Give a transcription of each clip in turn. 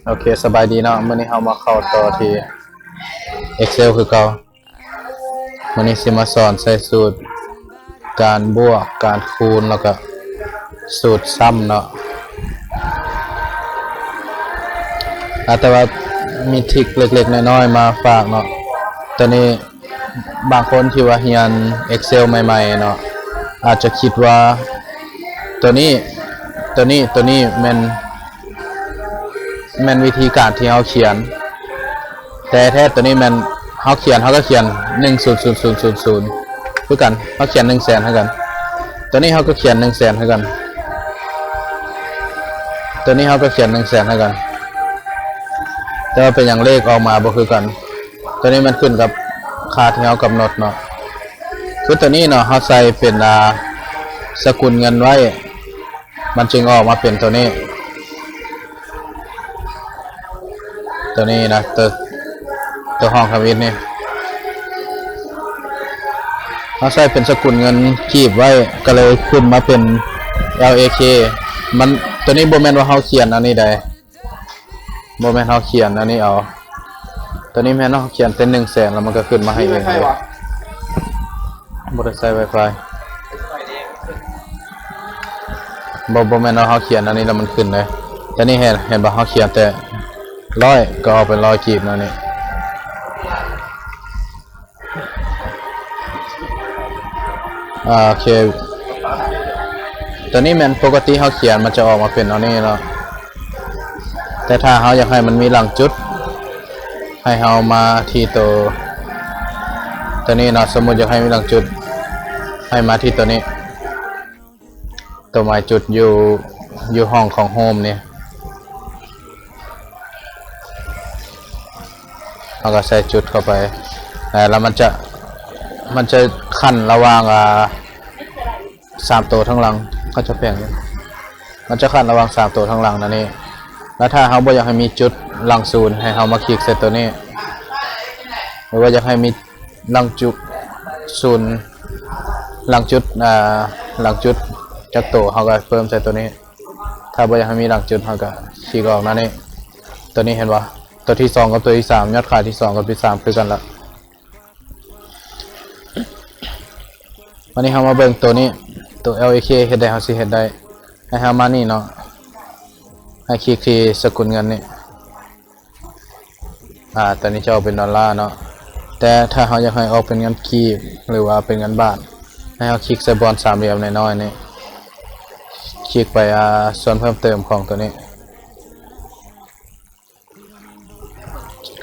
ໂອເຄ ສະບາຍດີເນາະ, ມື້ນີ້ເຮົາມາເຂົ້າຕໍ່ທີ່ Excel ຄືເກົ່າ. ມື້ນີ້ຊິມາສອນໃສ່ສູດການບວກ, ການຄູນ ແລ້ວກໍສູດຊຳເນາະ. ອາ ແຕ່ວ່າມີທຣິກເລັກໆນ້ອຍໆມາຝາກເນາະ. ຕອນນີ້ ບາງຄົນທີ່ວ່າຮຽນ Excel ໃໝ່ໆເນາະ ອາດຈະຄິດວ່າໂຕນີ້ ໂຕນີ້ ໂຕນີ້ແມ່ນ ແມ່ນວິທີການທີ່ເຮົາຂຽນ, ແຕ່ແທ້ໂຕນີ້ແມ່ນເຮົາຂຽນ ເຮົາກໍຂຽນໜຶ່ງສູນສູນສູນສູນສູນຄືກັນ, ເຮົາຂຽນໜຶ່ງແສນຄືກັນ. ໂຕນີ້ເຮົາກໍຂຽນໜຶ່ງແສນຄືກັນ, ໂຕນີ້ເຮົາກໍຂຽນໜຶ່ງແສນຄືກັນ, ແຕ່ວ່າເປັນຫຍັງເລກອອກມາບໍ່ຄືກັນ? ໂຕນີ້ມັນຂຶ້ນກັບຄ່າທີ່ເຮົາກຳນົດເນາະ. ຄືໂຕນີ້ເນາະ ເຮົາໃສ່ເປັນ ອາ ສະກຸນເງິນໄວ້ ມັນຈຶ່ງອອກມາເປັນໂຕນີ້, ໂຕນີ້ນະ ໂຕ ໂຕຫ້ອງທຳອິດນີ້ ເຮົາໃສ່ເປັນສະກຸນເງິນກີບໄວ້ ກໍເລີຍຂຶ້ນມາເປັນ LAK. ມັນ ໂຕນີ້ບໍ່ແມ່ນວ່າເຮົາຂຽນອັນນີ້ໃດ ບໍ່ແມ່ນເຮົາຂຽນອັນນີ້ເອົາ, ໂຕນີ້ແມ່ນເຮົາຂຽນເປັນໜຶ່ງແສນ ແລ້ວມັນກໍຂຶ້ນມາໃຫ້ເອງເລີຍ. ບໍ່ໄດ້ໃຊ້ Wi-Fi. ບໍ່ ບໍ່ແມ່ນວ່າເຮົາຂຽນອັນນີ້ແລ້ວມັນຂຶ້ນເດ້. ແຕ່ນີ້ເຫັນ ເຫັນບໍ່? ເຮົາຂຽນແຕ່ຮ້ອຍ ກໍອອກເປັນຮ້ອຍກີບແນວນີ້. ອາ ໂອເຄ ໂຕນີ້ແມ່ນປົກກະຕິເຮົາຂຽນມັນຈະອອກມາເປັນແນວນີ້ເນາະ, ແຕ່ຖ້າເຮົາຢາກໃຫ້ມັນມີຫຼັງຈຸດ ໃຫ້ເຮົາມາທີ່ໂຕ ໂຕນີ້ເນາະ. ສົມມຸດຢາກໃຫ້ມີຫຼັງຈຸດ ໃຫ້ມາທີ່ໂຕນີ້ ໂຕໝາຍຈຸດຢູ່ ຢູ່ຫ້ອງຂອງໂຮມນີ້ ເຮົາກໍໃສ່ຈຸດເຂົ້າໄປ ແລ້ວມັນຈະ ມັນຈະຂັ້ນລະຫວ່າງ ອາ ສາມໂຕທາງຫຼັງ. ເຂົາຈະແພງຢູ່ ມັນຈະຂັ້ນລະຫວ່າງສາມໂຕທາງຫຼັງນັ້ນນີ້. ແລ້ວຖ້າເຮົາບໍ່ຢາກໃຫ້ມີຈຸດຫຼັງສູນ ໃຫ້ເຮົາມາຄລິກໃສ່ໂຕນີ້ ຫຼືວ່າຢາກໃຫ້ມີ ຫຼັງຈຸດສູນ ຫຼັງຈຸດ ອາ ຫຼັງຈຸດຈັກໂຕ ເຮົາກໍເພີ່ມໃສ່ໂຕນີ້. ຖ້າບໍ່ຢາກໃຫ້ມີຫຼັງຈຸດ ເຮົາກໍຄລິກອອກແນວນີ້. ໂຕນີ້ເຫັນບໍ່? ໂຕທີສອງກັບໂຕທີສາມ ຍອດຂາຍທີສອງກັບທີສາມຄືກັນລະ. ວັນນີ້ເຮົາມາເບິ່ງໂຕນີ້ ໂຕ LAK ເຮັດໄດ້ ເຮົາຊິເຮັດໄດ້. ໃຫ້ເຮົາມານີ້ເນາະ ໃຫ້ຄລິກທີ່ສະກຸນເງິນນີ້. ອາ ຕອນນີ້ຈະອອກເປັນດອນລາເນາະ, ແຕ່ຖ້າເຮົາຢາກໃຫ້ອອກເປັນເງິນກີບ ຫຼືວ່າເປັນເງິນບາດ ໃຫ້ເຮົາຄລິກໃສ່ບ່ອນສາມຫຼ່ຽມນ້ອຍໆນີ້ ຄລິກໄປ ອາ ສ່ວນເພີ່ມເຕີມຂອງໂຕນີ້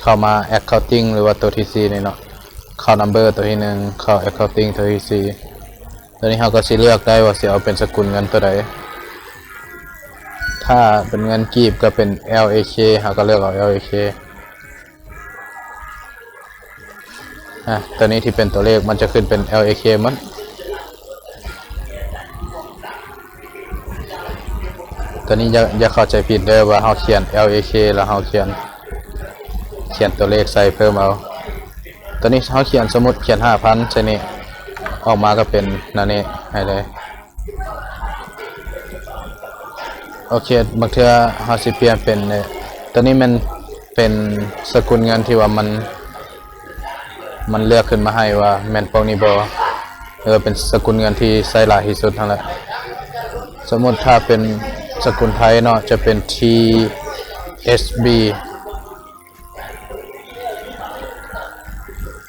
ເຂົ້າມາ accounting ຫຼືວ່າໂຕທີສີ່ນີ້ເນາະ, ເຂົ້າ number ໂຕທີໜຶ່ງ ເຂົ້າ accounting ໂຕທີສີ່. ຕອນນີ້ເຮົາກໍຊິເລືອກໄດ້ວ່າຊິເອົາເປັນສະກຸນເງິນໂຕໃດ. ຖ້າເປັນເງິນກີບກໍເປັນ LAK ເຮົາກໍເລືອກເອົາ LAK. ອາ ໂຕນີ້ທີ່ເປັນຕົວເລກມັນຈະຂຶ້ນເປັນ LAK ໝົດ. ໂຕນີ້ຢ່າ ຢ່າເຂົ້າໃຈຜິດເດີວ່າເຮົາຂຽນ LAK ແລ້ວເຮົາຂຽນ ຂຽນຕົວເລກໃສ່ເພີ່ມເອົາ. ໂຕນີ້ເຮົາຂຽນ ສົມມຸດຂຽນຫ້າພັນໃສ່ນີ້ ອອກມາກໍເປັນແນວນີ້ໃຫ້ເລີຍ. ໂອເຄ ບາງເທື່ອເຮົາຊິປ່ຽນເປັນ ໂຕນີ້ແມ່ນເປັນສະກຸນເງິນທີ່ວ່າມັນ ມັນເລືອກຂຶ້ນມາໃຫ້ວ່າແມ່ນພວກນີ້ບໍ່ ເອີ ເປັນສະກຸນເງິນທີ່ໃຊ້ຫຼາຍທີ່ສຸດຫັ້ນແຫຼະ. ສົມມຸດຖ້າເປັນສະກຸນໄທເນາະ ຈະເປັນ TSB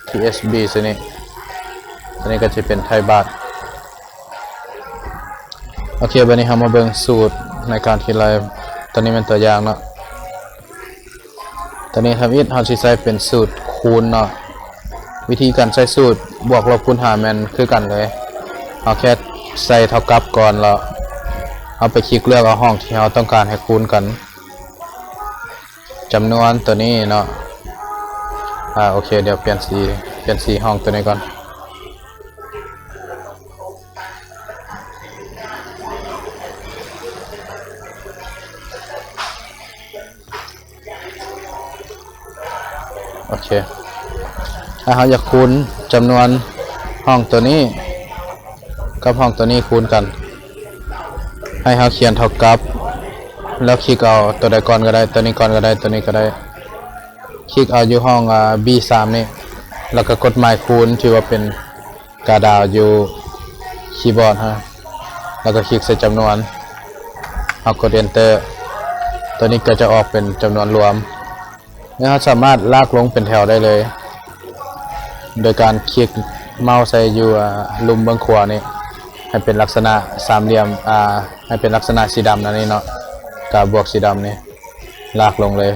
TSB ໂຕນີ້ ໂຕນີ້ກໍຈະເປັນໄທບາດ. ໂອເຄ ບັດນີ້ເຮົາມາເບິ່ງສູດໃນການຄິດໄລ່. ໂຕນີ້ແມ່ນຕົວຢ່າງເນາະ. ໂຕນີ້ທຳອິດເຮົາຊິໃຊ້ເປັນສູດຄູນເນາະ. ວິທີການໃຊ້ສູດບວກລົບຄູນຫານແມ່ນຄືກັນເລີຍ. ເຮົາແຄ່ໃສ່ເທົ່າກັບກ່ອນ ແລ້ວເຮົາໄປຄລິກເລືອກເອົາຫ້ອງທີ່ເຮົາຕ້ອງການໃຫ້ຄູນກັນ. ຈຳນວນໂຕນີ້ເນາະ. ອາ ໂອເຄ ດຽວປ່ຽນສີ ປ່ຽນສີຫ້ອງໂຕນີ້ກ່ອນ. ໂອເຄ ຖ້າເຮົາຢາກຄູນຈຳນວນຫ້ອງໂຕນີ້ກັບຫ້ອງໂຕນີ້ຄູນກັນ ໃຫ້ເຮົາຂຽນເທົ່າກັບ ແລ້ວຄລິກເອົາຕົວໃດກ່ອນກໍໄດ້ ຕົວນີ້ກ່ອນກໍໄດ້ ຕົວນີ້ກໍໄດ້ ຄລິກເອົາຢູ່ຫ້ອງ ອາ ບີສາມນີ້ ແລ້ວກໍກົດໝາຍຄູນທີ່ວ່າເປັນກາດາວຢູ່ຄີບອດເຮົາ ແລ້ວກໍຄລິກໃສ່ຈຳນວນ ເຮົາກົດ Enter ຕົວນີ້ກໍຈະອອກເປັນຈຳນວນລວມ ແລ້ວເຮົາສາມາດລາກລົງເປັນແຖວໄດ້ເລີຍ ໂດຍການຄລິກເມົາສ໌ໃສ່ຢູ່ ອາ ລຸ່ມເບື້ອງຂວານີ້ ໃຫ້ເປັນລັກສະນະສາມຫຼ່ຽມ ອາ ໃຫ້ເປັນລັກສະນະສີດຳນັ້ນນີ້ເນາະ ກາບວກສີດຳນີ້ ລາກລົງເລີຍ.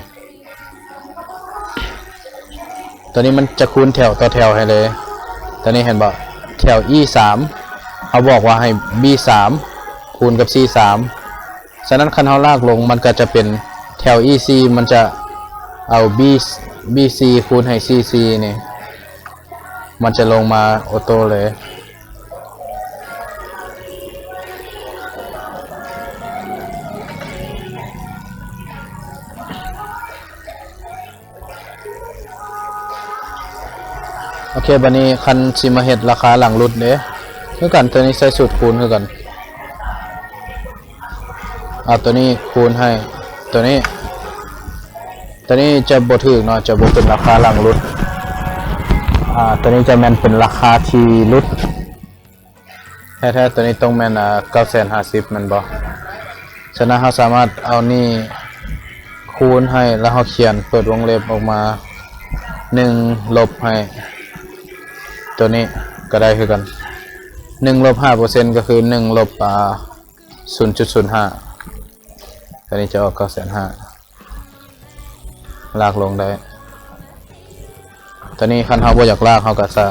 ຕົວນີ້ມັນຈະຄູນແຖວຕໍ່ແຖວໃຫ້ເລີຍ. ຕົວນີ້ເຫັນບໍ່? ແຖວອີສາມ ເຮົາບອກວ່າໃຫ້ບີສາມຄູນກັບຊີສາມ. ສະນັ້ນຄັນເຮົາລາກລົງ ມັນກໍຈະເປັນແຖວອີສີ່ ມັນຈະເອົາບີ ບີສີ່ຄູນໃຫ້ຊີສີ່ນີ້ ມັນຈະລົງມາໂອໂຕ້ເລີຍ. ໂອເຄ ບາດນີ້ຄັນຊິມາເຮັດລາຄາຫຼັງຫຼຸດເດ້ ຄືກັນ ຕົວນີ້ໃຊ້ສູດຄູນຄືກັນ. ເອົາຕົວນີ້ຄູນໃຫ້ຕົວນີ້ ຕົວນີ້ຈະບໍ່ຖືກເນາະ ຈະບໍ່ເປັນລາຄາຫຼັງຫຼຸດ. ອາ ຕົວນີ້ຈະແມ່ນເປັນລາຄາທີ່ຫຼຸດແທ້ໆ ຕົວນີ້ຕ້ອງແມ່ນ ອາ ເກົ້າແສນຫ້າສິບ ແມ່ນບໍ່? ສະນັ້ນເຮົາສາມາດເອົານີ້ຄູນໃຫ້ ແລ້ວເຮົາຂຽນເປີດວົງເລັບອອກມາ ໜຶ່ງລົບໃຫ້ຕົວນີ້ກໍໄດ້ຄືກັນ. ໜຶ່ງລົບຫ້າເປີເຊັນ ກໍຄື ໜຶ່ງລົບ ອາ ສູນຈຸດສູນຫ້າ ຕົວນີ້ຈະອອກເກົ້າແສນຫ້າ ລາກລົງໄດ້. ຕົວນີ້ຄັນເຮົາບໍ່ຢາກລາກ ເຮົາກໍສາ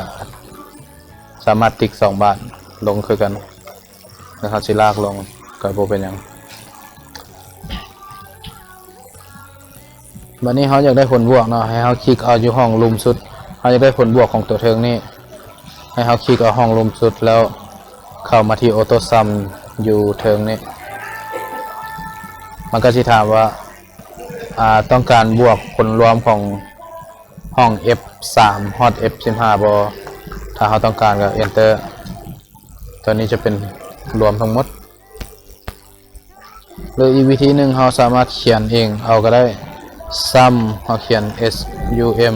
ສາມາດຕິກສອງບາດລົງຄືກັນ ແລ້ວເຮົາຊິລາກລົງກໍບໍ່ເປັນຫຍັງ. ບາດນີ້ເຮົາຢາກໄດ້ຜົນບວກເນາະ ໃຫ້ເຮົາຄລິກເອົາຢູ່ຫ້ອງລຸ່ມສຸດ. ເຮົາຢາກໄດ້ຜົນບວກຂອງຕົວເທິງນີ້ ໃຫ້ເຮົາຄລິກເອົາຫ້ອງລຸ່ມສຸດ ແລ້ວເຂົ້າມາທີ່ Auto Sum ຢູ່ເທິງນີ້ ມັນກໍຊິຖາມວ່າ ອາ ຕ້ອງການບວກຜົນລວມຂອງຫ້ອງ F ສາມ ຮອດ F ສິບຫ້າ ບໍ່? ຖ້າເຮົາຕ້ອງການກໍ Enter ຕົວນີ້ຈະເປັນລວມທັງໝົດ. ຫຼືອີກວິທີໜຶ່ງ ເຮົາສາມາດຂຽນເອງເອົາກໍໄດ້ Sum ເຮົາຂຽນ S U M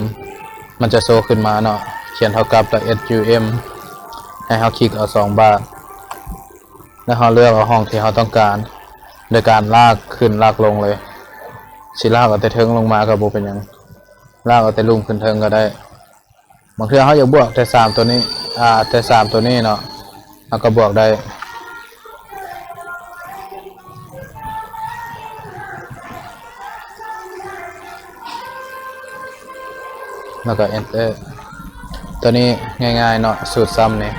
ມັນຈະໂຊຂຶ້ນມາເນາະ ຂຽນເທົ່າກັບ ແລ້ວ S U M ໃຫ້ເຮົາຄລິກເອົາສອງບາດ ແລ້ວເຮົາເລືອກເອົາຫ້ອງທີ່ເຮົາຕ້ອງການ ໂດຍການລາກຂຶ້ນລາກລົງເລີຍ. ຊິລາກເອົາແຕ່ເທິງລົງມາກໍບໍ່ເປັນຫຍັງ ລາກເອົາແຕ່ລຸ່ມຂຶ້ນເທິງກໍໄດ້. ບາງເທື່ອເຮົາຢາກບວກແຕ່ສາມຕົວນີ້ ອາ ແຕ່ສາມຕົວນີ້ເນາະ ເຮົາກໍບວກໄດ້ ແລ້ວກໍ Enter. ຕົວນີ້ງ່າຍໆເນາະ ສູດ Sum ນີ້